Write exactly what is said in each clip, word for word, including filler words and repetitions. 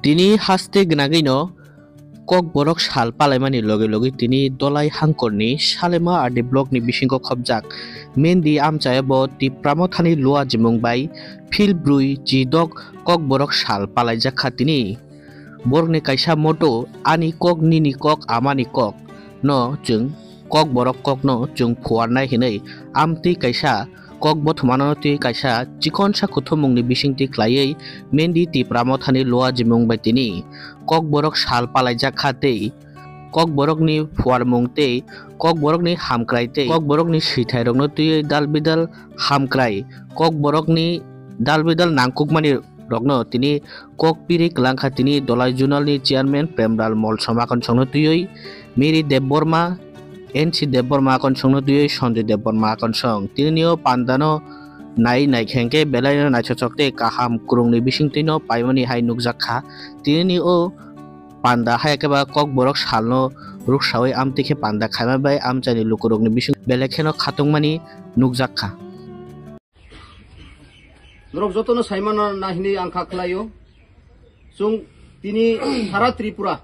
Tini haste gnagwino Kokborok sal palaimani loge loge tini Dolai Hangkorni Salema R D blockni bisingo khopjak Mendi amchaya bo Tipra Mothani Luajimung bai phil brwi chidok Kokborok sal palaijak kha tini. Borokni kaisa motto, "Ani kok, nini kok, amani kok" no chwng Kokborok kokno chwng phuarnai hinwi amtwi kaisa kok bothomano twi kaisa chikonsa kuthumungni bisingtwi khlaiwi Mendi Tipra Mothani Luajimung bai tini Kokborok sal palaijak kha tei Kokborokni phuarmung tei Kokborokni hamkrai tei Kokborokni swithairokno twiwi dal bidal hamkrai Kokborokni dal bidal nangkukmani rokno tini kok piri kwlangkha tini Dolai Zonalni Chairman Premlal Molsom Akonsongno twiwi Miri Debbarma, N C Debbarma Akonsongno twiwi Sanjay Debbarma Akonsong. Tinio pandano nai nai khengkhe belaino naithokchok tei kaham kwrwngni bisingtwino paimani hai nukjak kha. Tinio panda hai khe ba Kokborok salno ruksawi amtwi khe panda khaima bai amchaini lukurokni bising belai kheno khatungmani nukjak kha. Norok jotono saimano na hinwi ang kha khlaio. Chwng tini sara Tripura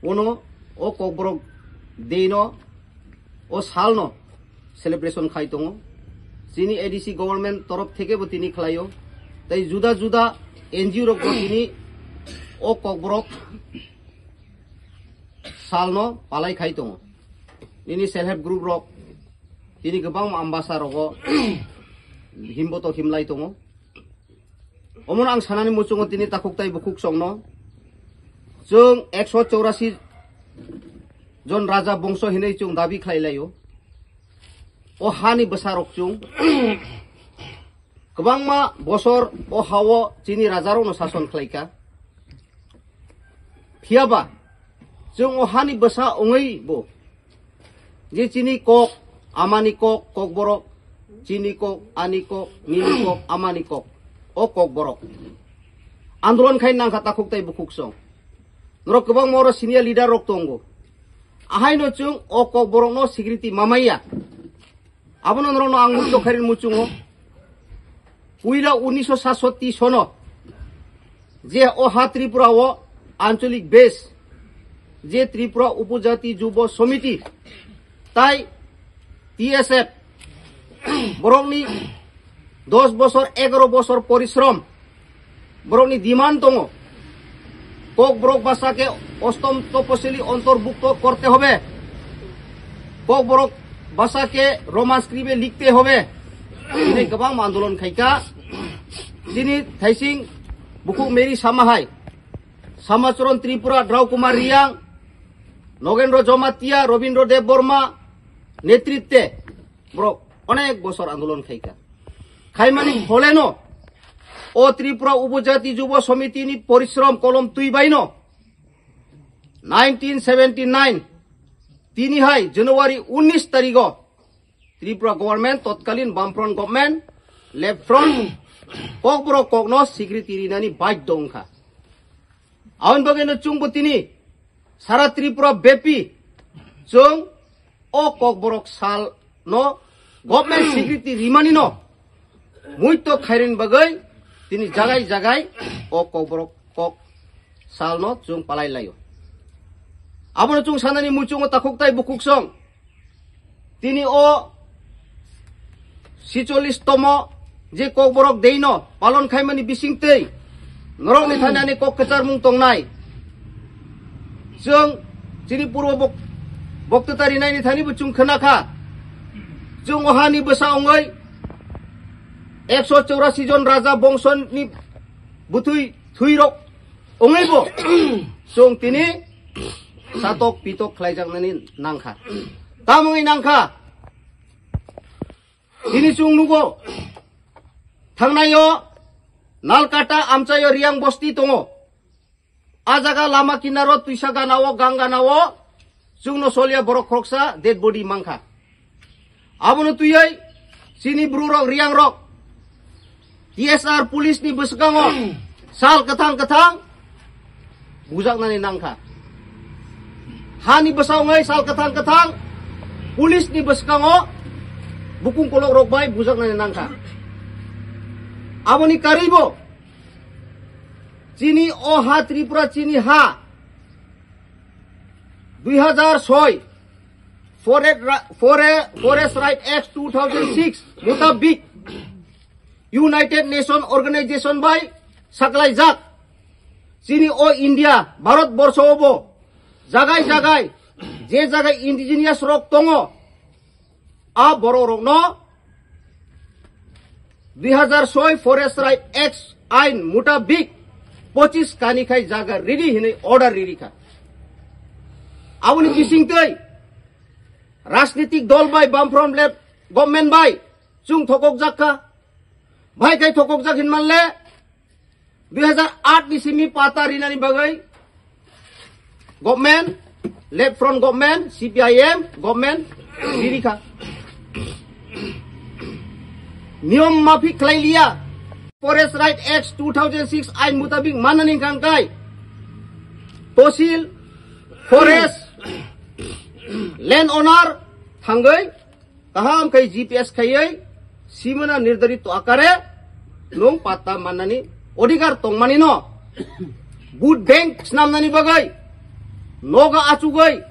ono o Kokborok Day no, o salno celebration khai tongo. Chini A D C government torof theke bo tini khlaio. Tei juda juda N G O rok bo tini o Kokborok salno palai khai tongo. Nini self help group rok tini kwbangma ambasa rogo himboto himlai tongo. Omono ang sanani muchungo tini takhuk tai bukhuk songno chwng ekso chorasi jon raja bongso hinwi chwng dabi khlai laio. O hani bwsarok chwng kwbangma bosor o hao chini rajarokno sason khlaikha. Phiyaba chwng o hani bwsa wngwi bo je chini kok, amani kok, Kokborok, chini kok, ani kok, nini kok, amani kok, o Kokborok andolon khai nangkha takhuk tai bukhuk song. Norok kwbangma oro senior leader rok tongo. Ahaino chwng o Kokborokno security mamaya. Abono norokno ang mui tokharin muchungo. Puila unnish satsotti sono je o ha Tripura o ancholik base je Tripura Upojati Jubo Somiti tai T S F borokni dos bosor, egaro bosor porishrom, borokni demand tongo, Kokborok basa khe ostom toposili ontorbhukto korte hobe, Kokborok basa khe Roman script e likhte hobe hinwi kwbangma andolon khaikha. Chini thaising bukhuk Mary Sama hai, Samacharan Tripura, Drau Kumar Riyang, Nogendro Jomatia, Robindro Debbarma netritwe borok onek bosor andolon khaikha. Khaimani pholeno o Tripura Upojati Jubo Somitini porishrom kolom twi baino nineteen seventy nine tini hai January unnish tarigo Tripura government, totkalin Bamfront government, Left Front, Kokborok kokno security rinani badhyo wngkha. Aboni bagwino chwngbo tini sara Tripura bepi chwng o Kokborok salno government security rimanino muito khairin bagwi tini jagai jagai o Kokborok kok salno chwng palai laio. Abono chwng sanani muchungo takhuk tai bukhuk song. Tini o sicholis tomo je Kokborok Day no palon khaimani bisingtwi norokni thani ani kok kwcharmung tongnai. Chwng chini purbo bok-, boktwta rinaini thani bo chwng khna kha. Chwng o hani bwsa wngwi ekso chorasi jon raja bongsoni bwtwi thwirok wngwi bo chwng tini satok pitok khlaijaknani nangkha. Tamo wngwi nangkha? Tini chwng nugo, thangnaio Nalkata amchaio Riyang bosti tongo. A jaga lama kinaro twisa ganao, gang ganao chwngno solia borok khoroksa dead body mankha. Abono twiwi chini bru rok, Riyang rok T S R police ni bwskango sal kwthang kwthang bujaknani nangkha. Hani bwsa wngwi sal kwthang kwthang police ni bwskango bukung kolok rok bai bujaknani nangkha. Aboni karwibo Chini o ha Tripura chini ha. Dui hazar soi Forest Ri-, Fore-, Forest Right Act two thousand six mutabik United Nation Organization bai saklaijak. Chini o India, Bharat borsho obo jagai jagai, je jagai indigenous rok tongo, a borok rokno dui hazar soi Forest Right Act ain mutabik pochis kani khai jaga riri hinwi order riri kha. Aboni bisingtwi rajnitik dol bai, Bamfront led government bai chwng thokok jak kha. Bai kai thokok jak hin manle dui hazar aat ni simi pata rinani bagwi government, Left Front government, C P I M government riri kha. Niyom mafik khlai liya. Forest Right Act two thousand six ain mutabik manani kangkai tosil, forest, land owner thangwi kaham khai G P S khaiwi simana nirdarit to akare nung patta mannani odhikar tongmani no. Vote bank snamnani bagwi noga achugwi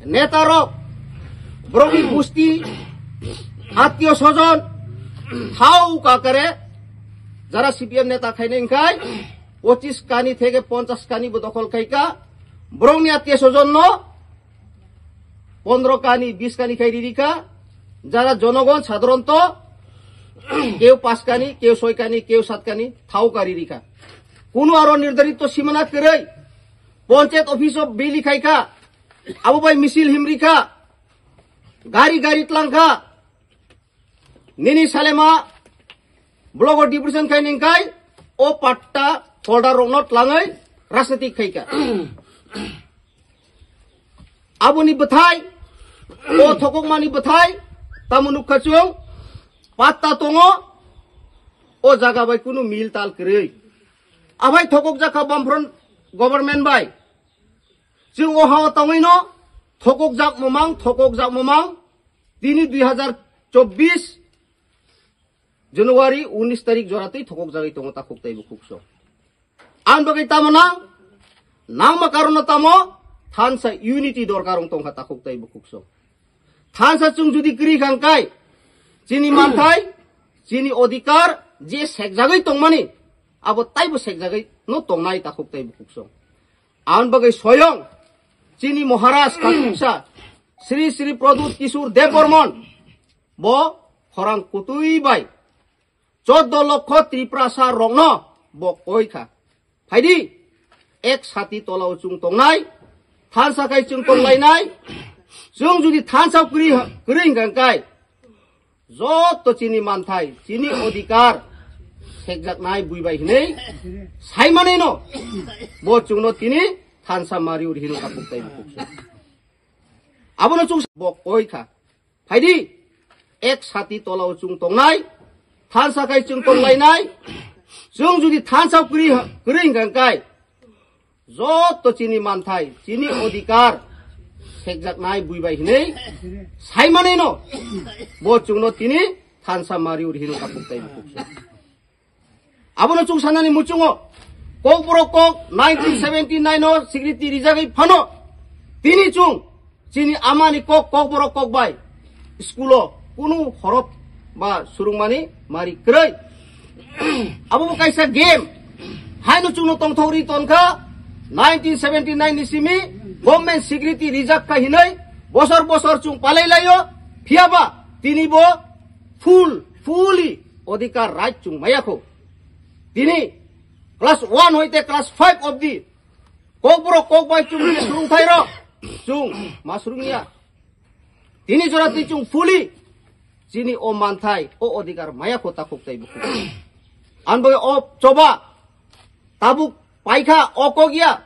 neta rok, borokni gusti, attiyo sojon thau kakare jara C P M neta khainai wngkhai pochis kani theke ponchas kani bo dokhol khaika. Borokni attiyo sojon no pondro kani, bis kani khai riri kha. Jara jonogon sadharonto keu pas kani, keu soi kani, keu sat kani thau ka riri kha. Kunu aro nirdarit to simana kwrwi ponchayat office o bili khai kha. Abo bai misil himri kha. Gari gari tlang kha. Nini salema blogo depression khai ning khai o patta folder rokno tlangwi rajnitik khai kha. Aboni bwthai, o thokokmani bwthai, tamo nukha chwng, patta tongo, o jaga bai kunu mil tal kwrwi. Abai thokok jakha Bamfront government bai. Chwng o hao tangwi no thokok jak mamang, thokok jak mamang, tini dui hazar chobbish January unis tarik joratwi thokok jagwi tongo takhuk tei bukhuk song. Ang bagwi tamo nang, nangma karon no tamo, thansa unity dorkar wng tongkha takhuk tei bukhuk song. Thansa chwng judi kwrwi kha hwnkhe, chini manthai, chini odhikar je sekjagwi tongmani, abo taibo sekjagwi no tongnai takhuk tei bukhuk song. Ang bagwi soyong, chini Maharaj Kathungsa, Sri Sri Pradyut Kishore Debbarman, bo khorang kutui bai choddo lokho Tiprasa rokno bo koi kha. Phaidi, ek sati tolao chwng tongnai, thansa khai chwng tonglainai, chwng judi thansa kwrwi, kwrwi hwnkha hwnkhe, joto chini manthai, chini odhikar, sekjaknai bui bai hinwi, saimanino, bo chwngno tini thansa mari uri hino kapuk tai bukuk se. Abono chwng bo koi kha. Phaidi, ek sati tolao chwng tongnai, thansa khai chwng tonglainai, chwng judi thansa kwrwi, kwrwi hwnkha hwnkhe, joto chini manthai, chini odhikar, sekjaknai bui bai hinwi, saimanino, bo chwngno tini thansa mari uri hino kapuk tai bukuk se. Abono chwng sanani muchungo, Kokborok kok nineteen seventy nine o sikriti rijagwi phano, tini chwng chini amani kok, Kokborok kok bai school o kunu horop ba surungmani mari kwrwi. Abo bo kaisa game. Haino chwngno tongthok ri tonkha nineteen seventy nine ni simi government sikriti rijak kha hinwi bosor bosor chwng palai laio. Phiyaba tini bo full, fully odhikar right chwng maya kho. Tini class one hoite class five obdi Kokborok kok bai chwng je surungthai rok chwng ma surungya. Tini jora twi chwng fully chini o manthai, o odhikar maya kho takhuk tai bukuk. Ang bai o choba tabuk paikha o kok ya.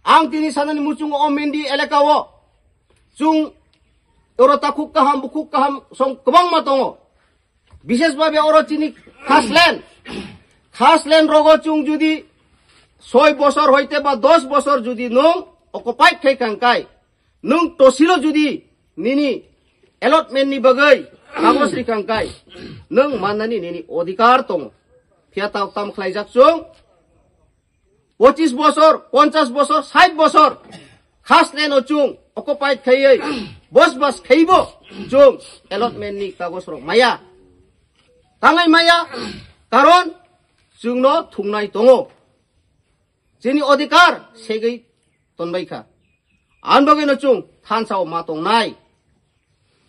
Ang tini sanani muchungo o Mendi elaka o chwng oro takhuk kaham, bukuk kaham song kwbangma tongo. Bishesh bhabe oro chini Khasland, Khasland rogo chwng judi soi bosor hoite ba dos bosor judi nwng occupy khai kha hwnkhe, nwng tosilo judi nini allotment ni bagwi kagoj ri kha hwnkhe, nwng mannani nini odhikar tongo. Phiya ta tam khlaijak chwng, Pochis bosor, ponchas bosor, sait bosor khasle no chwng occupied khaiwi bosbas khaibo chwng allotment ni kagoj rok maya. Tangwi maya, karon chwngno thungnai tongo. Chini odhikar segwi tonbaikha. Ang bagwi no chwng thansa o ma tongnai.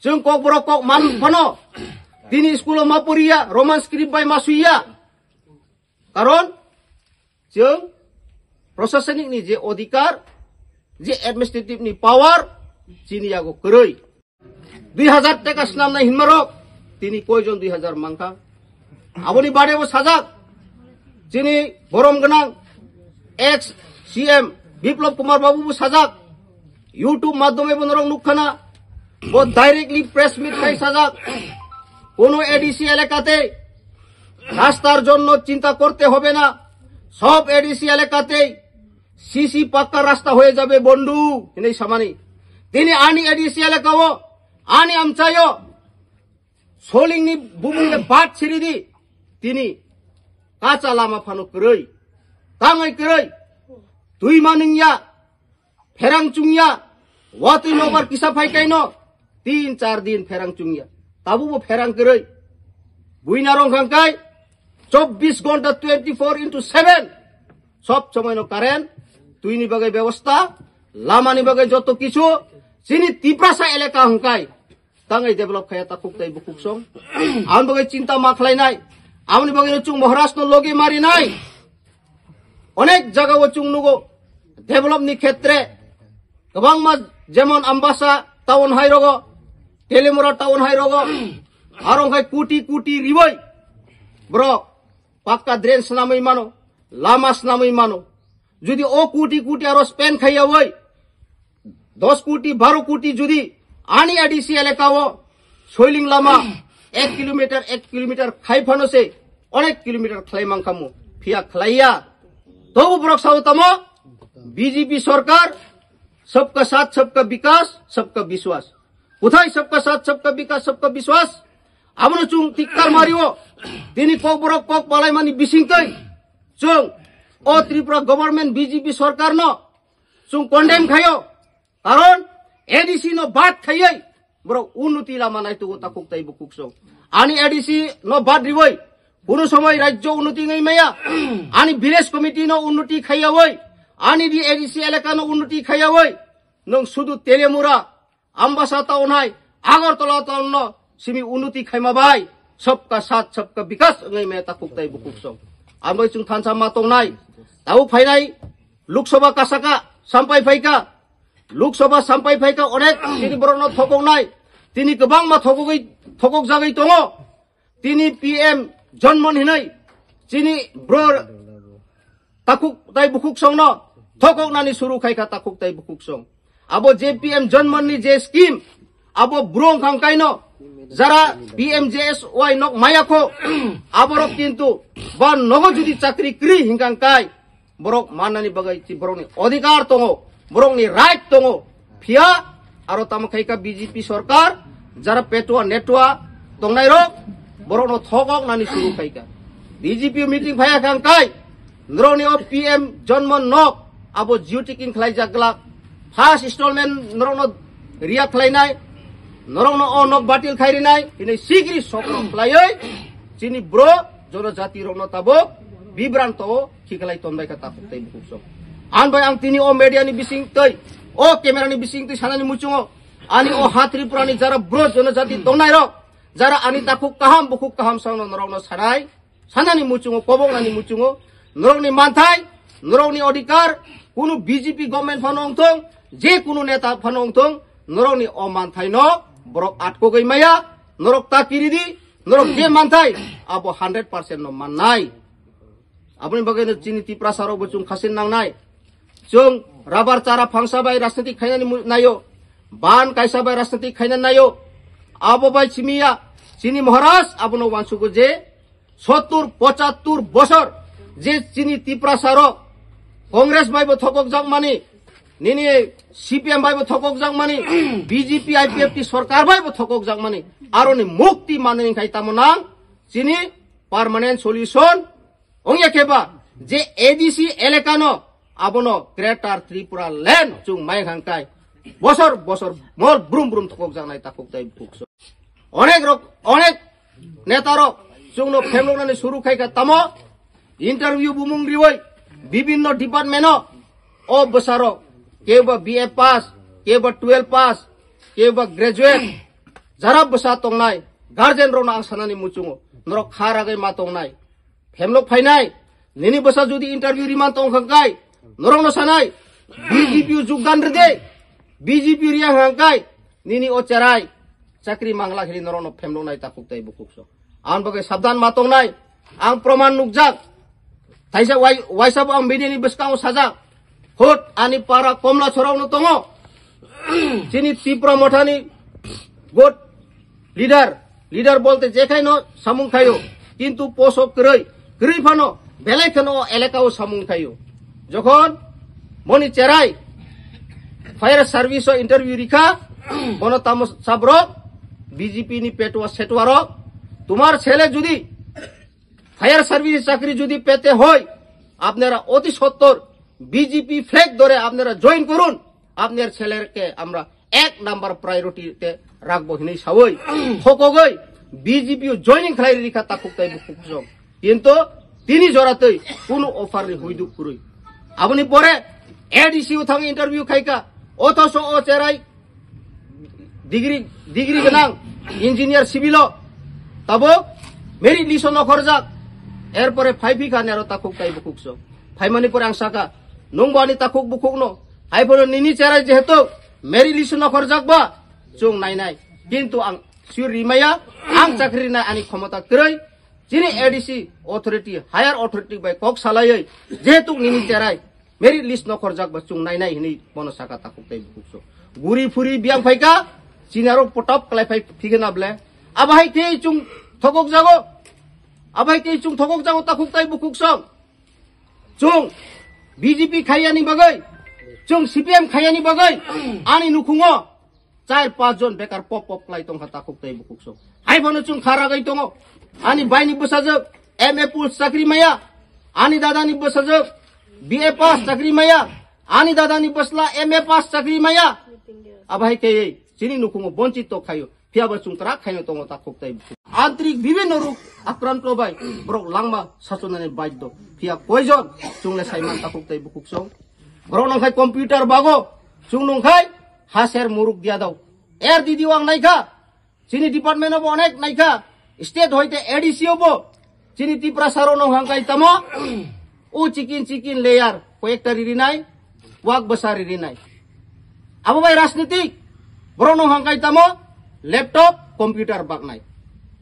Chwng kokborok kok man phano tini school o ma poriya, Roman script bai ma suiya. Karon chwng prosasanik ni je odhikar, je administrative ni power, chini yago kwrwi. Dui hazar taka snamnai hinmarok tini koijon dui hazar mankha. Aboni bade bo sajak, chini borom gwnang ex C M Biplab Kumar Babu bo sajak, YouTube madhyome bo norok nukkhana, bo directly press meet khai sajak, কোনো এডিসি এলাকাতে রাস্তার জন্য চিন্তা করতে হবে না, সব এডিসি এলাকাতেই সিসি পাক্কা রাস্তা হয়ে যাবে বন্ধু, hinwi samani. Tini ani ADC এলাকাও, ani amchaio, solingni bumungni bat siridi, tini kacha lama phano kwrwi, tangwi kwrwi, twi maningya, pherang chungya, watwi nobar kisa phai kaino, tin char din pherang chungya. Tabubo pherang kwrwi. Buina rong khangkai, chobbish ghonta twenty four into seven. Sob somoi no current, twini bagwi bebosta, lamani bagwi joto kichu, chini Tiprasa elaka hwngkai. Tangwi develop khaya takhuk tai bukhuk song. Ang bagwi chinta ma khlainai. Amoni bagwi no chwng Maharaj no logi marinai. Onek jaga o chwng nugo develop ni khetre kwbangma jemon Ambasa town hai rogo, Telimura town hai rogo, arong khai kuti kuti ribai borok pakka drain snamwi mano, lama snamwi mano. Jodi o kuti kuti aro spend khaiya oi, dos kuti, baro kuti jodi ani A D C elaka o soiling lama ek kilometer, ek kilometer khai phano se onek kilometer khlai mankhamu, phiya khlaiya. Tobo borok sao tamo, B J P sarkar, sabka saath, sabka vikas, sabka vishwas. Kuthai sabka saath, sabka vikas, sabka vishwas? Abono chwng tikkar mario. Tini kokborok kok palaimani bisingtwi chwng o Tripura government B J P sarkarno chwng condemn khaio. Karon A D C no bad khaiwi borok unnoti lama naitugo takhuk tai bukhuk song. Ani A D C no bad riwi kuno somoi rajyo unnoti wngwi maya. Ani village committee no unnoti khaiyawi, ani di A D C elaka no unnoti khaiyawi, nwng sudu Telemura, Ambasa town hai, Agartala town no simi unnoti khaima bai, sabka saath, sabka vikas wngwi maya takhuk tai bukhuk song. Ambai chwng thansa ma tongnai, tabuk phainai Lok Sabha kasaka sampai phaika, Lok Sabha sampai phaika onek tini borokno thokoknai, tini kwbangma thokogwi, thokok jagwi tongo. Tini P M Janman hinwi chini bro takhuk tai bukhuk songno thokoknani suru khaikha takhuk tai bukhuk song. Abo je P M Janman ni je scheme, abo bro wngkha kaino jara P M J S Y nok mayakho, aborok kintu ba nogo jodi chakri kri hinkang kai, borok mannani bagwi chi borokni odhikar tongo, borokni right tongo. Phiya aro tamo khaika B J P sarkar, jara petua netua tongnairok, borokno thokok nani suru khaika. B J P meeting phaya khang kai, norokni o P M Janman nok, abo geotagging khlaijak glak. First installment norokno riya khlainai, norokno o nok batil khai rinai, hinwi sigri sokno khlaiwi chini bro jonojati rokno tabuk bibranto o khiklai tonbai kha takhuk tai bukhuk song. Ang bai ang tini o media ni bising twi, o camera ni bising twi sanani muchungo, ani o ha Tripura ni jara bro jonojati tongnai rok, jara ani takhuk kaham bukhuk kaham songno norokno sanai, sanani muchungo, koboknani muchungo, norokni manthai, norokni odhikar, kunu B J P government phano wngthong, je kunu neta phano wngthong, norokni o manthaino borok atkogwi maya, norok ta kiridi, norok je manthai, abo hundred percent no mannai. Aboni bagwi no chini Tiprasa rok bo chwng khasin nangnai. Chwng rabar chara phangsa bai rajniti khainani mu-, naio, ban kaisa bai rajniti khaina naio. Abo bai simiya, chini Maharaj abono wansugo je, sottur pochattur bosor je chini Tiprasa rok Congress bai bo thokok jakmani, nini C P M bai bo thokok jakmani, B J P I P F T sarkar bai bo thokok jakmani, aroni mukti manwi khai tamo nang chini permanent solution ongya khe ba Je A D C elaka no abono Greater Tripura Land chwng mai hangkai bosor bosor mol brum brum thokok jaknai takhuk tai bukhuk so. Onek rok, onek neta rok chwngno phemloknani suru khaika tamo interview bumung riwi bibinno department o, o bwsarok kebo B A pass, kebo twelve pass, kebo graduate, jara bwsa tongnai guardian rokno ang sanani muchungo norok kha ragwi ma tongnai. Phemlok phainai, nini bwsa jodi interview riman tong khangkai, norokno sanai, B J P o jugdan rwdi, B J P riya hangkai, nini o cherai, chakri mangla khili norokno phemloknai takhuk tai bukhuk so. Ang bagwi sabdan ma tongnai, ang proman nukjak, taisa wai-, waisa bo ang media ni bwskango sajak, Hot ani para komla chorokno tongo. Chini Tipra Mothani good leader. Leader bolte je khaino samung khaio. Kintu poso kwrwi. Kwrwi phano belai kheno o elaka o samung khaio. Jokhon moni cherai fire service o interview rikha, bono tamo sabrok B J P ni petwa setwa rok. Tumar sele judi fire সার্ভিসে চাকরি যদি পেতে হয়, আপনারা অতি সত্বর BJP flag ধরে আপনারা জয়েন করুন। আপনার ছেলেকে আমরা এক নাম্বার প্রায়োরিটিতে রাখবো হিনি সাবই। হকগই বিজেপি জয়েনিং খাই রিখা তাকুক তাই বুকুক সং। কিন্তু তিনি জরাতই কোনো অফার নি হুইদুক কুরুই। আপনি পরে এডিসি ও থাং ইন্টারভিউ খাইকা, অথচ ও চেরাই ডিগ্রি, ডিগ্রি গনাং ইঞ্জিনিয়ার সিভিল, তাবো মেরিট লিস্ট নখরজাক। এরপরে ফাইফিকা নেরো তাকুক তাই বুকুকসো। ফাইমানি পরে আং সাকা, নংবো আনি তাকুক বুকুকনো। হাইফোনো নিনি চেরাই যেহেতু মেরিট লিস্ট নখরজাক বা চুং নাই নাই। কিন্তু আং সিউর রিমায়া, আং চাকরি নাই আনি ক্ষমতা ক্রয়। Chini ADC authority, higher authority bai kok salaioi, যেহেতু nini cherai, মেরিট লিস্ট নখরজাক ba chwng nainai hinwi bono saka takhuk tai bukhuk so. Guri phuri biyang phaika, chini aro potop kalai phai phikhe na ble. Abahai khe chwng thokok jago. Abahai khe chwng thokok jago takhuk tai bukhuk so. Chwng B J P khayani bagwi, chwng C P M khayani bagwi, ani nukhungo char panch jon bekar pop pop klai tongkha takhuk tai bukhuk so. Hai bono chwng kha ragwi tongo. Ani baini bwsajwk M A pul chakri maya. Ani dadani bwsajwk B A pass chakri maya. Ani dadani bwsla M A pass chakri maya. Abahai khe chini nukhungo bonchit to khayo. Phiya ba chwng kwrak khaino tongo takhuk tai bukhuk. Antrik bibhinno ruk akranto bai borok langma sachonani baiddo. Phiya koijon chwng le saiman takhuk tai bukhuk song. Borok nangkhai computer bago, chwng nungkhai haser muruk dia dao. Er didi wang naikha, chini department obo onek naikha, state hoite A D C obo, chini Tiprasa rok nong hangkai tamo, o chikin chikin layer, koyekta ririnai, wak bwsa ririnai. Abo bai rajnitik, borok nong hangkai tamo, laptop, computer baknai.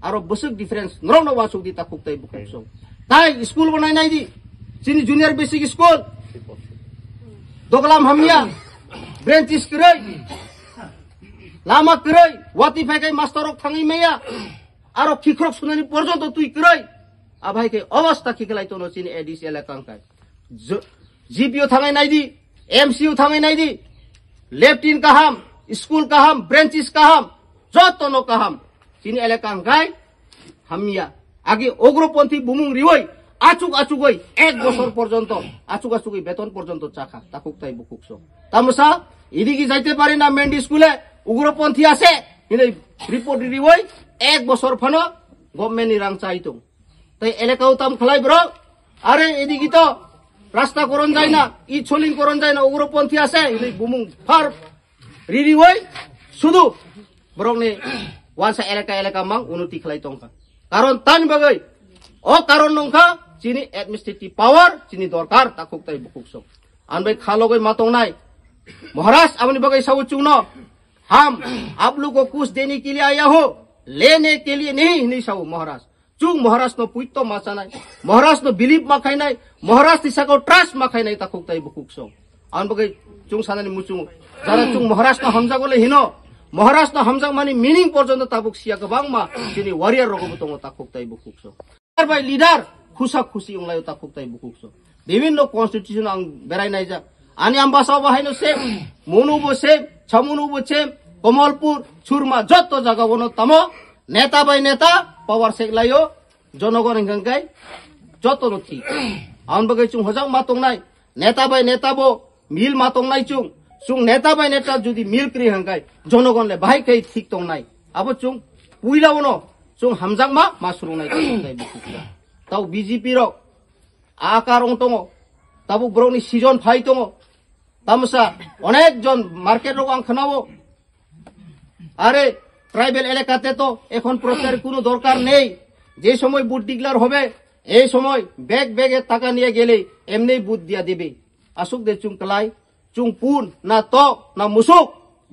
Aro bwswk difference, norok no wasuk di takhuk tai bukhuk song. Tai school bo nai nai di, chini junior basic school, Doglam hamya, branches kwrwi, lama kwrwi, wati phaikai master rok thangwi maya, aro khikrok sunani porjonto twi kwrwi. Abhai khe obostha khiklai tono chini A D C elaka wngkai. G P O thangai naidi, M C O thangai naidi, leptin kaham, school kaham, branches kaham, jotono kaham. Chini elaka wngkai hamya. Agi ugroponthi bumung riwi achuk achugwi ek bosor porjonto, achuk achugwi beton porjonto chakha, takhuk tai bukhuk so. Tamosa, idigi jaite pari na Mendi school-e ugroponthi ase, hinwi report riwi ek bosor phano government ni rang chai tong. Tai elaka o tam khlai bro, are idigi to rasta koron jai na, i choling koron jai na, ugroponthi ase, hinwi bumung phar ririwi sudu borokni wansa elaka elaka mang unnoti khlai tongkha. Karon tani bagwi, o karon nongkha chini administrative power, chini dorkar, takhuk tai bukhuk sok. Anbai khalogwi ma tongnai. Maharaj aboni bagwi sabu chungno, ham, aap log ko kuch dene ke liye aaya ho, lene ke liye nahi, hinwi sabu Maharaj. Chwng Maharaj no puito ma chanai, Maharaj no believe ma khainai, Maharaj ni sakao trust ma khainai takhuk tai bukhuk song. Ang bagwi chwng sanani muchungo. Jara chwng Maharaj no hamjago le hino, Maharaj no hamjakmani meaning porjonto tabuk siya kwbangma chini warrior rogo bo tongo takhuk tai bukhuk song. Leader by leader, khusa khusi wnglaio takhuk tai bukhuk song. Bibhinno constitution ang berai naijak. Ani Ambasa bo haino same, Monu bo same, Chamunu bo same, Kamalpur, Churma, jotto jaga bono tamo, neta by neta, power sek laio, jonogon hingkang kai, jotto no thik. Aboni bagwi chwng hojak ma tongnai, neta bai neta bo mil ma tongnai chwng. Chwng neta bai neta jodi mil kwrwi hwnkhe jonogon le bahai khe thik tongnai. Abo chwng puila uno chwng hamjakma ma surungnai tei bukhuk. Tau B J P rok akar wng tongo, tabuk borokni season phai tongo. Tamsa onek jon market rok ang khwnao, আরে, ট্রাইবেল এলাকাতে তো এখন প্রচার কোনো দরকার নেই, যে সময় বুথ ডিক্লেয়ার হবে এই সময় ব্যাগ ব্যাগে টাকা নিয়ে গেলে এমনি বুথ দিয়া দেবে। Aswk de chwng kwlai, chwng pun na tok na musuk,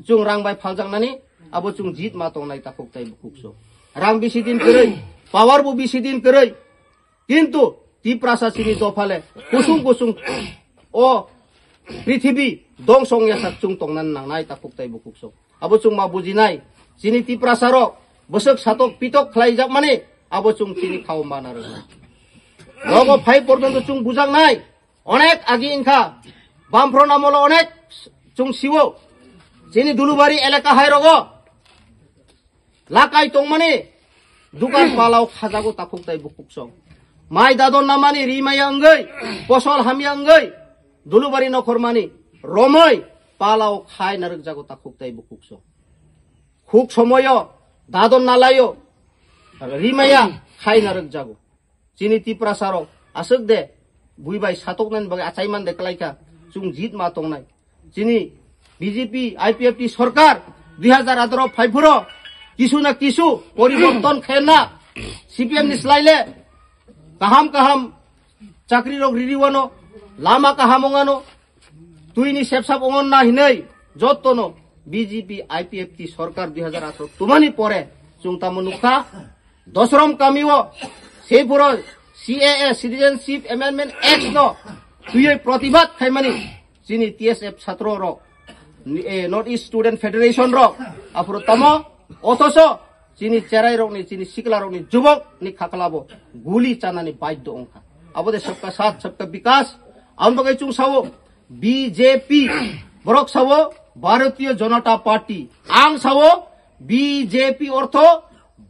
chwng rang bai phaljaknani, abo chwng jit ma tongnai takhuk tei bukhuk so. Rang bisi din kwrwi, power bo bisi din kwrwi. Kintu Tiprasa chini dophale kusung kusung o prithibi dongsong yasak chwng tongna nangnai takhuk tei bukhuk so. Abo chwng ma bujinai, chini Tiprasa rok bwswk satok pitok khlaijakmani abo chwng chini khao mana rwkha. Nogo phai porjonto chwng bujaknai, onek agi wngkha, Bamfront amolo onek chwng siwo, chini Dulubari elaka hai rogo. Lakai tongmani dukan palao khajago takhuk tei bukhuk song. Mai dadon namani ri maya wngwi, posol hamya wngwi, Dulubari nokhormani romoi palao khai narwkjago takhuk tei bukhuk song. Khuk somoyo dadon nalayo ri maya khai narwkjago. Chini Tiprasa rok aswk de bui bai satoknani bagwi achai man de kwlaikha, chwng jit ma tongnai. Chini B J P I P F T sorkar dui hazar atharo phaiphuro kisu na kisu poriborton khaina C P M ni slai le kaham kaham chakri rok riri wano, lama kaham ongano, twi ni sepsap ongon na hinwi jottono B J P I P F T sorkar dui hazar atharo tumani pore chwng tamo nukha. Dosrom kamio sephuro C A A, Citizenship Amendment Act no twiwi protibad khaimani chini T S F satro rok, eh, North East Student Federation rok, aphuru tamo, othoso chini cherai rokni, chini sikla rokni, jubok ni khaklabo guli chanani baiddo wngkha. Abo de sabka saath, sabka bikas, aboni bagwi chwng sao B J P, borok sao Bharatiya Janata Party, ang sao B J P ortho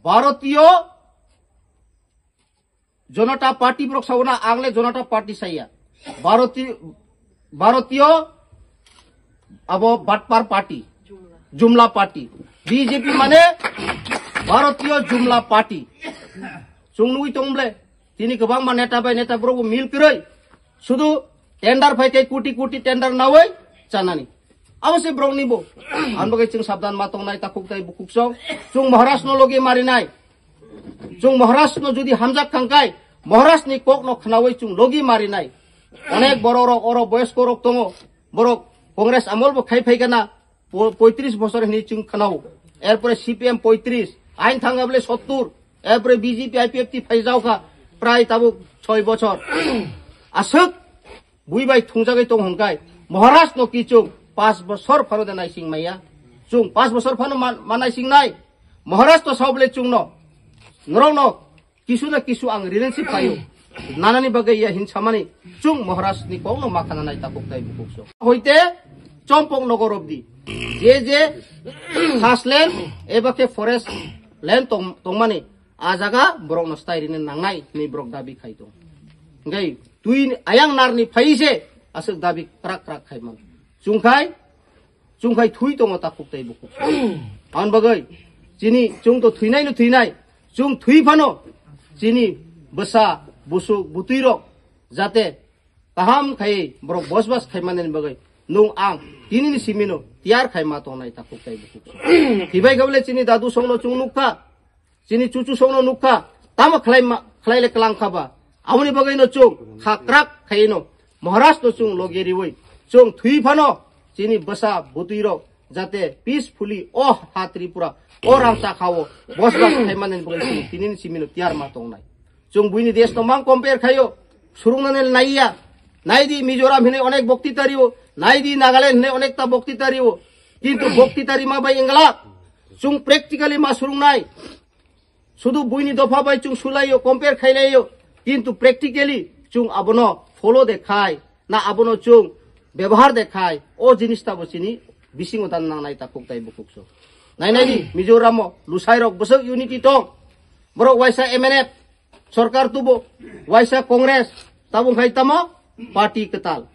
Bharatiya Janata Party borok sao na, ang le Janata Party saya. Bharati-, Bharatiya abo Batpar Party, Jumla Party. B J P mane Bharatiya Jumla Party. Chwng nugwi tong ble, tini kwbangma neta bai neta borok bo mil kwrwi. Sudu tender phai khe koti koti tender nawi chanani. Abo se borok ni bo. Ang bagwi chwng sabdan ma tongnai takhuk tai bukhuk song. Chwng Maharaj no logi marinai. Chwng Maharaj no jodi hamjak thangkai, Maharaj ni kok no khnawi chwng logi marinai. Onek borok rok oro boyosko rok tongo. Borok Congress amol bo khai phai kana po-, poitris bosor hini chwng khnao. Erpore C P M poitris, ain thanga bole sottur. Erpore B J P I P F T phai jaokha prai tabuk soi bosor. Aswk bui bai thungjagwi tong hwnkhe Maharaj no kichung pas bosor phano de naising maya. Chwng pas bosor phano ma, ma naising nai. Maharaj to sao bole chwng no. Norok no kisu na kisu ang relationship paio. Nanani bagwi ya hin samani chwng Maharaj ni kok no ma khana nai takhuk tai bukhuk so. Hoite Chompok Nogor obdi. Je je first land eba khe forest land tong, tongmani a jaga borok no stai rine nangnai ni borok dabi khai tong. Ngai twi ayang nar ni phai se aswk dabi krak krak khai man. Chungkhai, chungkhai thui tongo takhuk tai bukhuk. Ang bagwi chini chwng to thuinai no thuinai. Chwng thui phano chini bwsa, busuk, butwi rok jate kaham khai borok bosbas khai manani bagwi nung ang tini ni simi no tiyar khai ma tongnai takhuk tai bukhuk. Hibai gable chini dadu song no chwng nukha. Chini chuchu songno nukha, tamo khlai ma, khlai le klang kha ba. Aboni bagwi no chwng kha krak khai no Maharaj no chwng logi riwi chwng thwi phano chini bwsa butwi rok jate peacefully o ha Tripura o rang cha khao bosbas khai manani bagwi chwng tini ni simi no tiyar ma tongnai. Chwng buini desh no mang compare khaio, surungnani naiya. Naidi Mizoram hinwi onek boktita rio, naidi Nagaland hinwi onek ta boktita rio. Kintu boktita rima bai wngla chwng practically ma surungnai. Sudu buini dopha bai chwng sulaio, compare khailaio, kintu practically chwng abono follow de khai, na abono chwng bebohar de khai, o jinis tabo chini bisingo dan nangnai takhuk tai bukhuk so. Nai nai di, Mizoram o lusai rok bwswk unity tong, borok waisa M N F sorkar tubo, waisa Congress, Tabuk khai tamo party kwtal.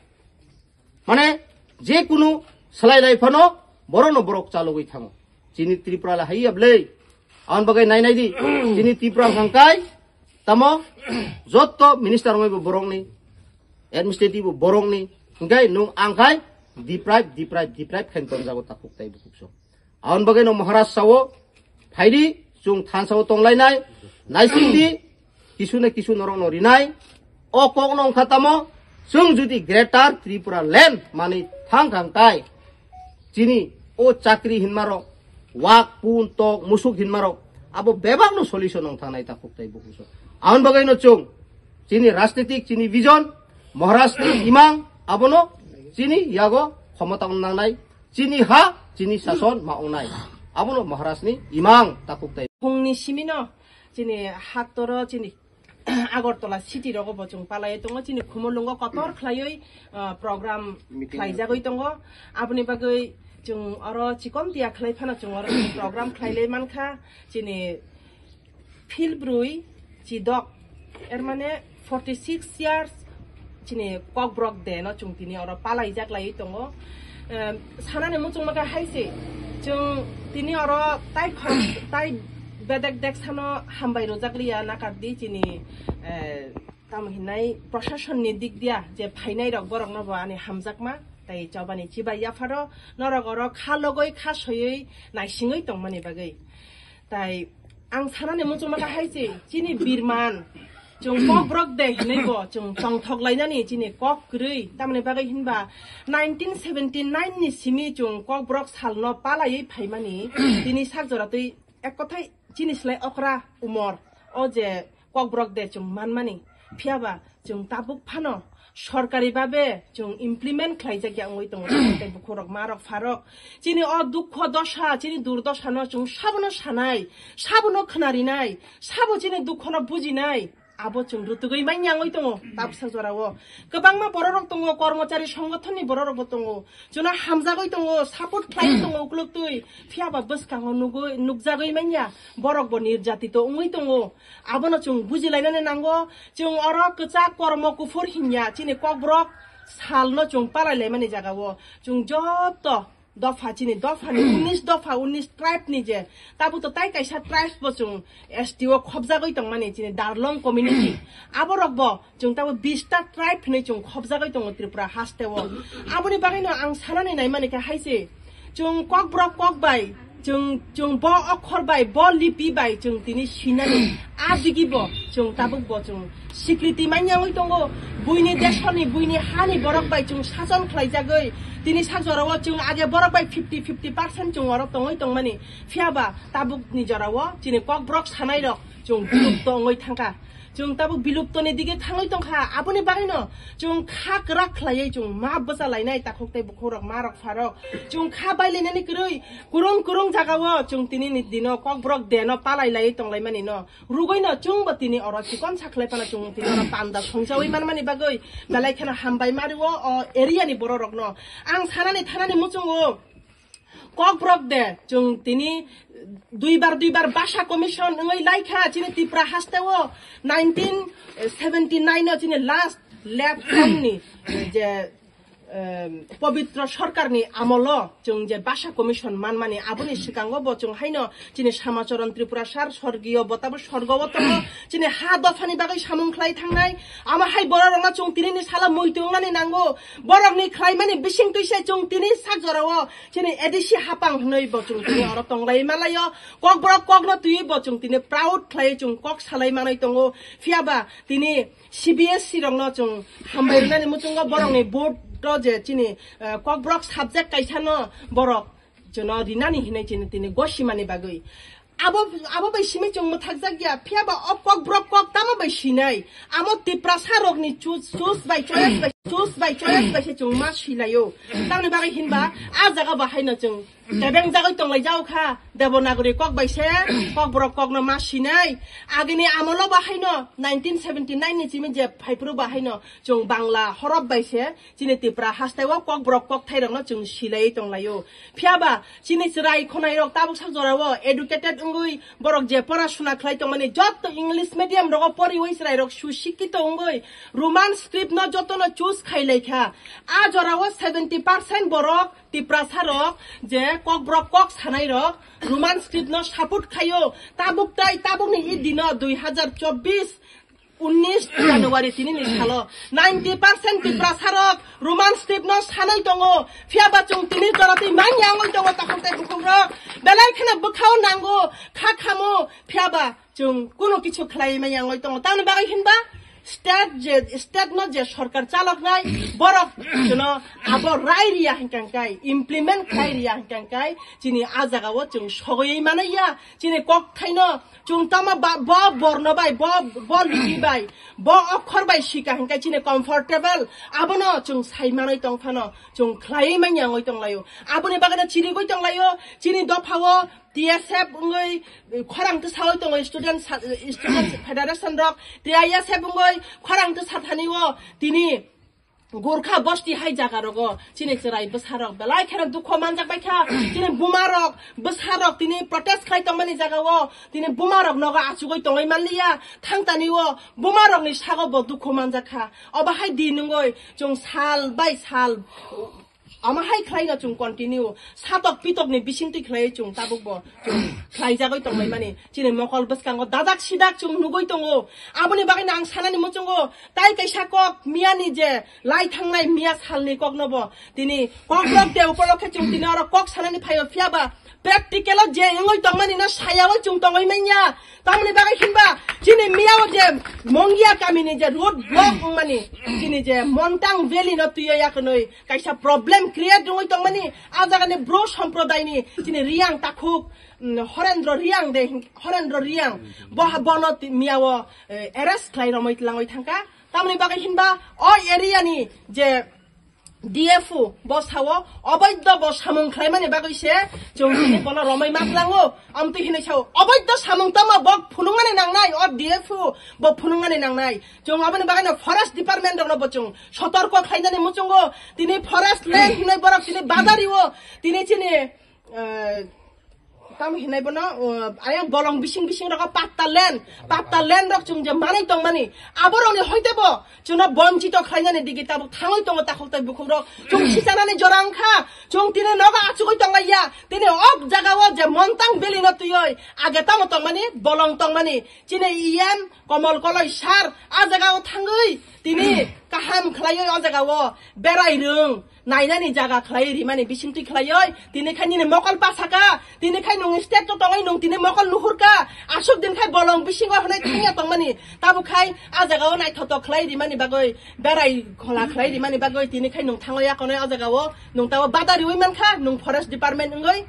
Mane je kunu salai lai phano borokno borok chalogwi thango. Chini Tripura la hai ablei. Aon bagai nai nai di. Chini Tripura hangkai tamo jotto minister ongoi bo borokni, administrative bo borokni. Hingkai nung angkai deprive, deprive, deprive khain tonjago takhuk tai bukhuk so. Aon bagwi no Maharaj sao, phaidi, chwng thansa o tonglainai, naisingdi, kisu na kisu norok no rinai, o kok no wngkha tamo, chwng jodi Greater Tripura Land mani thang thang tai, chini o chakri hinmarok, wak, pun, tok, musuk hinmarok, abo bebak no solution wng thangnai takhuk tai bukhuk so. Aon bagwi no chwng, chini rajnitik, chini vision, Maharaj ni imang, abono chini yago khomota wng nangnai, chini ha, chini sason ma wngnai. Abono Maharaj ni imang takhuk tai. Phungni simino chini hattoro chini Agartala city rogo bo chwng palai tongo, chini Khumulwngo kotor khlaiwi, ah, program khlaijagwi tongo. Aboni bagwi chwng oro chikon tiya khlai phano chwng oro program khlailai mankha. Chini phil brwi chidok, er mane forty six years chini Kokborok de no chwng tini oro palaijak laiwi tongo. Em, sanani muchungma khe hai se, chwng tini oro tai khor-, tai bedek dek sano hambai rwjak liya nakardi chini, eh, tamo hinai proshasonni dik dia je phainai rok borok no bo ani hamjakma tai chobani chibai yapharo norok oro kha logoi kha soyoi naisingwi tongmani bagwi. Tai ang sanani muchungma khe hai se, chini birman, chwng Kokborok de hinui bo, chwng tongthok lainani chini kok kwrwi, tamni bagwi hinba nineteen seventy nine ni simi chwng Kokborok salno palaiwi phaimani, tini sak jora twi ek kothai chini slai okra umor, o je Kokborok de chwng manmani, phiyaba chwng tabuk phano sorkari babe chwng implement khlaijak ya wngwi tongo, tei bukhurok, marok, pharok. Chini o dukho dosha, chini durdoshano chwng sabono sanai, sabono khnarinai, sabo chini dukhono bujinai, abo chwng rutugwi manya wngwi tongo tabuksa jorao. Kwbangma bororok tongo, kormochari songothonni bororokbo tongo. Chwngno hamjagwi tongo, support khlaiwi tongo ukloktwi. Phiyaba bwskango nugwi, nukjagwi manya, borokbo nirjatito wngwi tongo. Abono chwng bujilainani nango. Chwng oro kwchak kormo kuphur hinya, chini Kokborok salno chwng palailaimani jagao. Chwng joto dopha, chini dophani unis dopha, unis tribe ni je, tabuk to tai kaisa tribes bo chwng S T o khobjagwi tongmani, chini Darlong community. Aborokbo chwng tabo bista tribe hinui chwng khobjagwi tongo Tripura hasteo. Aboni bagwino ang sanani naimani khe hai se, chwng Kokborok kok bai, chwng, chwng bo okhor bai, bo lipi bai chwng tini sinani. A digi bo chwng tabuk bo chwng sikriti manyangwi tongo. Buini desoni, buini hani borok bai chwng sason khlaijagwi. Tini sak jorao chwng age borok bai fifty fifty percent chwng oro tongwi tongmani. Phiyaba tabukni jorao chini Kokborok sanairok chwng bilupto wngwi thangkha. Chwng tabuk biluptoni dige thangwi tongkha. Aboni bagwino chwng kha kwrak khlaiwi chwng ma bwsa lainai takhuk tei bukhukrok, marok, pharok. Chwng kha bailainani kwrwi kurung kurung jagao chwng tinini dino Kokborok deno palai laiwi tonglaimani no. Rugwino chwngbo tini oro chikon sakhlai phano chwng tini oro panda songchawi manmani bagwi belai kheno hambai mario o area ni bororokno. Ang sanani thanani muchungo Kokborok de chwng tini duibar duibar basa commission wngwi laikha chini Tripura hasteo nineteen seventy nine o chini last left ni je, em, Pabitra Sarkarni amolo chwng je basa commission manmani aboni swkango bo chwng haino chini Samacharan Tripura sir sorgiyo bo tabo sorgo o tongo chini ha dophani bagwi samung khlai thangnai ama hai bororokno chwng tinini sala muitu wngnani nango borokni khlaimani bising twi se chwng tini sak jorao chini A D C hapang hwnwi bo chwng tini oro tonglai malaio Kokborok kokno twi bo chwng tini proud khlai chwng kok salai manai tongo phiyaba tini C B S E rokno chwng hambai rwnani muchungo borokni board o je chini, eh, Kokborok subject kaisa no borok chwngno rinani hinwi chini tini gosimani bagwi. Abo, abo bai simi chwng mwthakjak ya, phiyaba o Kokborok kok tamo bai sinai? Amo Tiprasa rokni choose, choose by choice bai, choose by choice bai se chwng ma silaio. Tamni bagwi hinba a jaga bo haino chwng tebeng jagwi tonglai jao kha. Devanagari kok bai se, kokborok kokno ma sinai. Agini amolo bahaino, nineteen seventy nine ni simi je phaiphuru bahaino, chwng Bangla horop bai se, chini Tipra hasteo kokborok kokthairokno chwng silaiwi tonglaio. Phiyaba, chini chwrai khonairok tabuk sak jorao educated wngwi borok je pora suna khlai tongmani, jotto English medium rogo poriwi chwrairok susikkito wngwi Roman script no jottono choose khai laikha. A jorao seventy percent borok Tiprasa rok je kokborok kok sanai rok Roman script no support khaio. Tabuk tai tabuk ni i dino dui hazar chobbish, unnish January tini ni salo ninety percent Tiprasa rok Roman script no sanai tongo. Phiyaba chwng tini jora twi manya wngwi tongo takhuk tai bukhuk rok. Belai kheno bwkhao nango, kha khamo, phiyaba chwng kuno kichu khlai manya wngwi tongo. Tamni bagwi hinba state je, state no je sorkar chaloknai, borok chwngno abo rai riya hinkang kai, implement khlai riya hinkang kai, chini a jagao chwng sogwi manaya, chini kok thaino chwng tamo ba, bo borno bai, bo, bo lipi bai, bo okhor bai sika hinkai chini comfortable, abono chwng sai manwi tong phano chwng khlai manya wngwi tonglaio. Aboni bagwi no chirigwi tonglaio, chini dophao T S F wngwi khorang tisawi tongo student sa-, student federation rok, T I S F wngwi khorang tisa thani o tini Gurkha bosti hai jaga rogo chini chwrai bwsa rok belai kheno dukho manjak bai kha, chini buma rok bwsa rok tini protest khai tongmani jaga o tini buma rok nogo achugwi tongwi manliya, thangtani o buma rok ni sago bo dukho manjak kha, obo hai di nungoi chwng sal bai sal Ama hai khlai no chwng continue. Satok pitok ni bising twi khlai chwng tabuk bo chwng khlai jagoi tong lai mani. Chini mokol bwskango dadak sidak chwng nugoi tongo. Aboni bagwi no ang sanani muchungo. Tai kaisa kok miya ni je lai thangnai miya sal ni kok no bo. Tini kok rok de upolokhe chwng tini oro kok sanani phaio phiya ba practical o je wngoi tong mani no saya o chwng tongoi manya. Tamoni bagwi hinba chini miya o je Mongia kami ni je road block wng mani. Chini je Montang Valley no twiyo yakunoi. Kaisa problem create wngwi tongmani, a jagani bro somprodaini chini Riang takhuk, mm, Horendro Riang de, Horendro Riang, bo ha-, bono ti-, miyao, eh, arrest khlai romwi tlangwi thangkha. Tamoni bagwi hinba o area ni je D F O bo sao oboido bo samung khlaimani bagwi se chwng tini bono romwi ma tlango. Amtwi hinwi sao oboido samung tamo bo phunukmani nangnai, o D F O bo phunukmani nangnai. Chwng aboni bagwi no forest department rokno bo chwng sotorko khlainani muchungo. Tini forest land hinwi borok tini badari o. Tini chini, eh, tamo hinwi bono, eh, ayang bolong bising bising rogo patta land, patta land rok chwng je manwi tongmani. Aborokni hoite bo chwngno bonchito khlainani digi tabuk thangwi tongo takhuk tai bukhuk rok. Chwng sichanani jora wngkha. Chwng tini nogo achugwi tonglaiya. Tini ok jaga o je Montang Valley no twiwi age tamo tongmani, bolong tongmani. Chini E M Komol Koloi sir, a jaga o thangwi tini kaham khlaiwi o jaga o berai rwng nainani jaga khlai rimani bisingtwi khlaiwi tini khai nini mokol pasaka, tini khai nung state o tongwi nung tini mokol nuhurka, aswk din khai bolong bisingo hwnwi thangya tongmani, tabuk khai a jaga o naithotok khlai rimani bagwi berai khola khlai rimani bagwi tini khai nung thangwi akonoi o jaga o nung tabo bada riwi mankha nung forest department wngwi.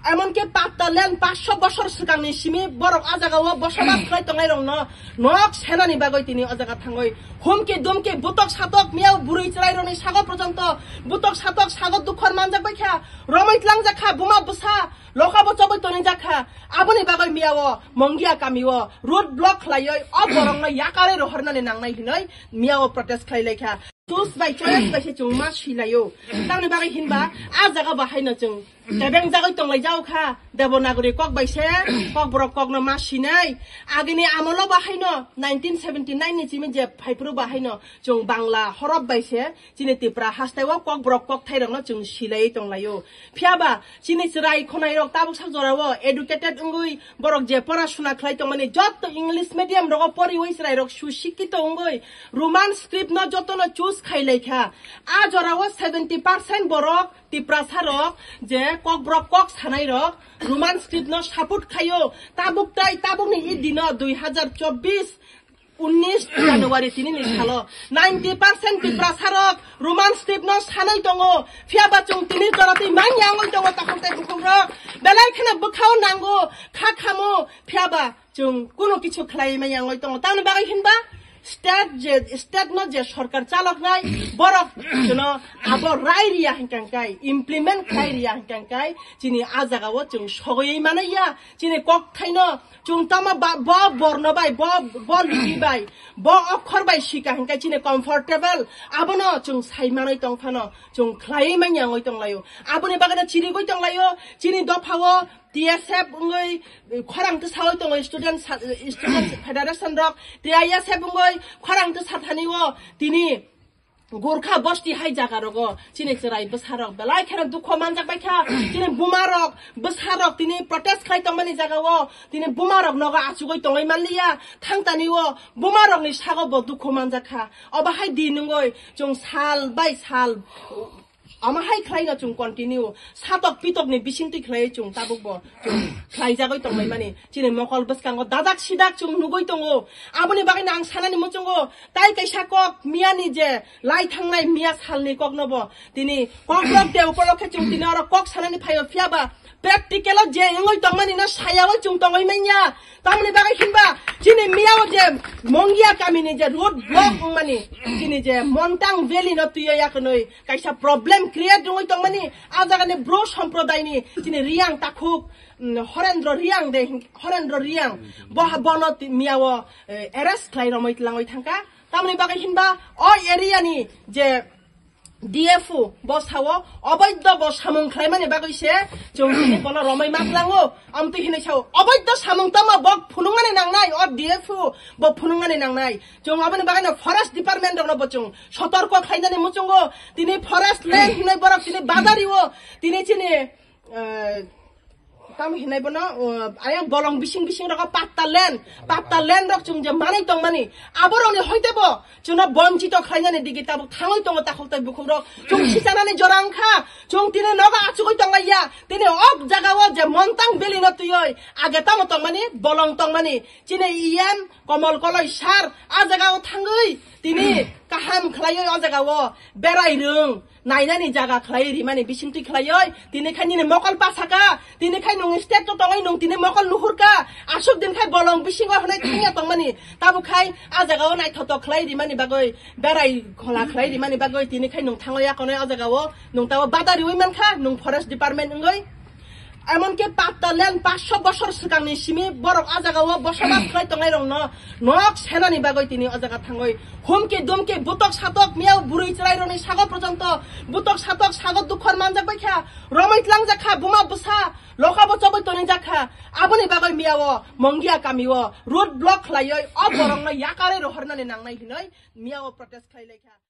Emonki patta land paanch sho bosor swkangni simi borok a jagao bosobas khlai tongnairokno nok senani bagwi tini o jaga thangwi humki dumki butok satok miyao bwrwi chwrairokni sago porjonto butok satok sago dukhor manjak bai kha, romwi tlangjak kha, buma bwsa lokabo chobwi tonijak kha. Aboni bagwi miyao Mongia kamio road block khlaiwi o borokno yakarwi rohornani nangnai hinwi miyao protest khlai lai kha. Tus bai choice bai se chwng ma swi laio. Tamni bagwi hinba a jaga bo haino chwng tebeng jagwi tonglai jao kha. Devanagari kok bai se kok borok kokno ma sinai. Agini amolo bo haino nineteen seventy nine ni simi je phaiphuru bo haino chwng Bangla horop bai se chini Tipra hasteo kok borok kok thairokno chwng silaiwi tonglaio. Phiyaba chini chwrai khonairok tabuk sak jorao educated wngwi borok je pora suna khlai tongmani jotto English medium rogo poriwi chwrairok susikkito wngwi Roman script no jotono choose khai lai kha. A jorao seventy percent borok Tiprasa rok je kokborok kok sanai rok Roman script no support khaio. Tabuk tai tabuk ni i dino dui hazar chobbish, unnish January tini ni salo ninety percent Tiprasa rok Roman script no sanai tongo. Phiyaba chwng tini jora twi manya wngwi tongo takhuk tai bukhuk rok. Belai kheno bwkhao nango, kha khamo, phiyaba chwng kuno kichu khlai manya wngwi tongo. Tamni bagwi hinba State je, state no je sorkar chaloknai, borok chwngno abo rai riya hinkang kai, implement khlai riya hinkang kai, chini a jaga o chwng sogoi manai ya, chini kok thaino chwng tamo ba, bo borno bai, bo, bo ligi bai, bo okhor bai sika hinkai chini comfortable, abono chwng sai manai tong phano, chwng khlai manya wngoi tong laio. Aboni bagwi no chirigoi tong laio, chini dopha o T S F wngwi khorang twi sawi tongo student sa-, student federation rok, T I S F wngwi khorang twi sathani o tini Gurkha bosti hai jaga rogo chini chwrai bwsa rok belai kheno dukho manjak bai kha, chini buma rok bwsa rok tini protest khlai tongmani jaga o tini buma rok nogo achugoi tongoi manliya, thangtani o buma rok ni sago bo dukho manjak kha, obo hai di nungoi chwng sal bai sal Ama hai khlaino chwng continue. Satok pitokni bisingtwi khlaiwi chwng tabukbo chwng khlaijagwi tonglaimani. Chini mokol bwskango dajak sidak chwng nugwi tongo. Aboni bagwino ang sanani muchungo tai kaisa kok miyani je lai thangnai miya salni koknobo tini kokrok de upolokhe chwng tini oro kok sanani phaio phiyaba practical o je wngwi tongmani no sayawi chwng tongwi manya. Tamoni bagwi hinba chini miyao je Mongia kamini je road block wngmani chini je Montang Valley no twiyo yakunwi kaisa problem create wngwi tongmani, a jagani bro somprodaini chini Riang takhuk, mm, Horendro Riang de, Horendro Riang, bo ha-, bono ti-, miyao, eh, arrest khlai romwi tlangwi thangkha. Tamoni bagwi hinba o area ni je D F O bo sao oboidho bo samung khlaimani bagwi se chwng tini bono romwi ma tlango. Amtwi hinwi sao oboidho samung tamo bo phunukmani nangnai, o D F O bo phunukmani nangnai. Chwng aboni bagwino forest department rokno bo chwng sotorko khlainani muchungo. Tini forest land hinwi borok tini badario. Tini chini, eh, tamo hinwi bono, eh, ayang bolong bising bising rogo patta land, patta land rok chwng je manwi tongmani. Aborokni hoite bo chwngno bonchito khlainani digi tabuk thangwi tongo takhuk tai bukhuk rok. Chwng sichanani jora wngkha. Chwng tini nogo achugwi tonglaiya. Tini ok jaga o je Montang Valley no twiwi age tamo tongmani, bolong tongmani. Chini E M Komol Koloi sir, a jaga o thangwi tini kaham khlaiwi o jaga o berai rwng, nainani jaga khlaiwi rimani bisingtwi khlaiwi tini khai nini mokol pasaka, tini khai nwng state o tongwi nwng tini mokol nuhurka, aswk din khai bolong bisingo hwnwi thangya tongmani, tabuk khai a jaga o naithotok khlai rimani bagwi, berai khola khlai rimani bagwi tini khai nwng thangwi yakonwi o jaga o nwng tabo bada riwi mankha, nwng forest department wngwi. Emonki patta land paanch sho bosor swkangni simi borok a jaga o bosobas khlai tongnai rokno nok senani bagwi tini o jaga thangwi humki dumki butok satok miyao bwrwi chwrai rokni sago porjonto butok satok sago dukhor manjak bai kha, romwi tlangjak kha, buma bwsa lokabo chobwi tonwi jak kha. Aboni bagwi miyao Mongia kamio road block khlaiwi o borokno yakarwi rohornani nangnai hinwi miyao protest khlai lai kha.